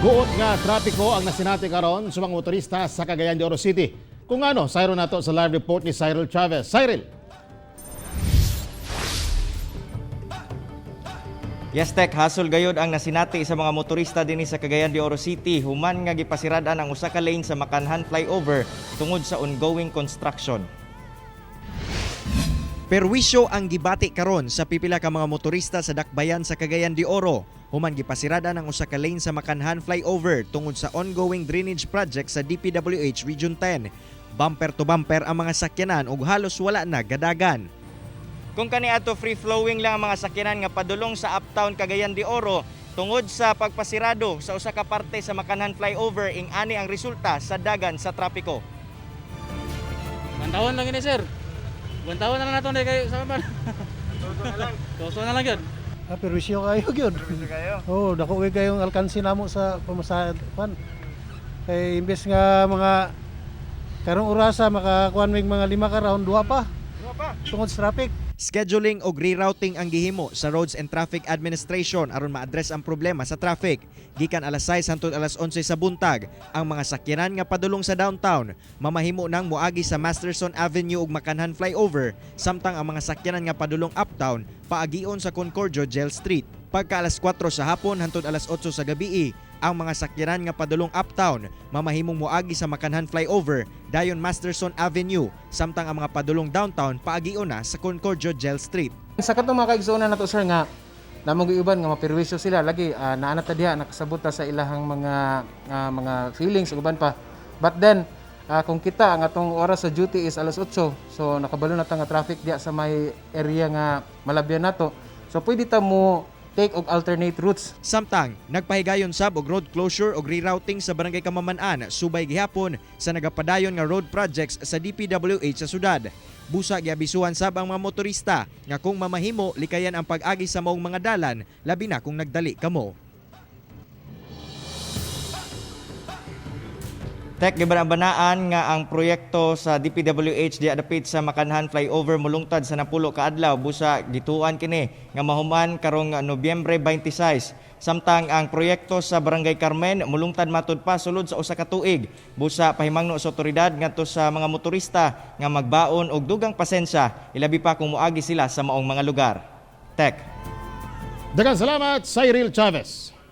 Guot nga trapiko ang nasinati karon sa mga motorista sa Cagayan de Oro City. Kung ano, sayro nato sa live report ni Cyril Chavez. Cyril! Yes, Tek, hasol gayod ang nasinati sa mga motorista dinhi sa Cagayan de Oro City human nga gipasirad-an ang usa ka lane sa Macanhan Flyover tungod sa ongoing construction. Perwisyo ang gibati karon sa pipila ka mga motorista sa dakbayan sa Cagayan de Oro human gipasirad-an ang usa ka lane sa Macanhan Flyover tungod sa ongoing drainage project sa DPWH Region 10. Bumper to bumper ang mga sakyanan ug halos wala na gadagan. Kung kaniadto, free flowing lang ang mga sakyanan nga padulong sa Uptown Cagayan de Oro, tungod sa pagpasirado sa usa ka parte sa Macanhan Flyover, ing ani ang resulta sa dagan sa trapiko. Bantawon lang ini, sir. Bantawon na lang nato kay sa man. Na lang. Tuso na lang yun. Ah, perwisyo kayo gyud. Perwisyo kayo. Oo, dako kay kayong alkansi namo sa pamasahe pan. Kay imbes nga mga karong orasa makakuan mig mga lima ka round, duha pa. Duha pa. Tungod sa traffic. Scheduling o rerouting ang gihimo sa Roads and Traffic Administration aron ma-address ang problema sa traffic. Gikan alas 6 hangtod alas 11 sa buntag, ang mga sakyanan nga padulong sa downtown mamahimo nang moagi sa Masterson Avenue ug Macanhan Flyover, samtang ang mga sakyanan nga padulong uptown paagion sa Concordio Jail Street. Pagka alas 4 sa hapon hangtod alas 8 sa gabi, ang mga sakyanan nga padulong uptown mamahimong moagi sa Macanhan Flyover dayon Masterson Avenue, samtang ang mga padulong downtown paagion na sa Concordio Jail Street. Sa katong mga kaigsuonan nato, sir, nga namong giuban nga maperwisyo sila lagi, naa na ta diha, nakasabot ta sa ilahang mga feelings ug uban pa. But then kung kita ang atong oras sa duty is alas 8, so nakabalo na ta nga traffic diha sa may area nga malabyan nato. So pwede ta mo take og alternate routes. Samtang nagpahigayon sab og road closure og rerouting sa Barangay Kamaman-an, subay gihapon sa nagapadayon nga road projects sa DPWH sa syudad. Busa giabisuhan sab ang mga motorista nga kung mamahimo, likayan ang pag-agi sa maong mga dalan, labi na kung nagdali kamo. Tek, gibanaan nga ang proyekto sa DPWH di adapit sa Macanhan Flyover mulungtad sa 60 ka adlaw, busa gituan kini nga mahuman karong Nobyembre 26. Samtang ang proyekto sa Barangay Carmen mulungtad matud pa sulod sa usa ka tuig. Busa pahimangno sa otoridad ngadto sa mga motorista nga magbaon og dugang pasensya, ilabi pa kung moagi sila sa maong mga lugar. Tek. Daghang salamat, Cyril Chavez.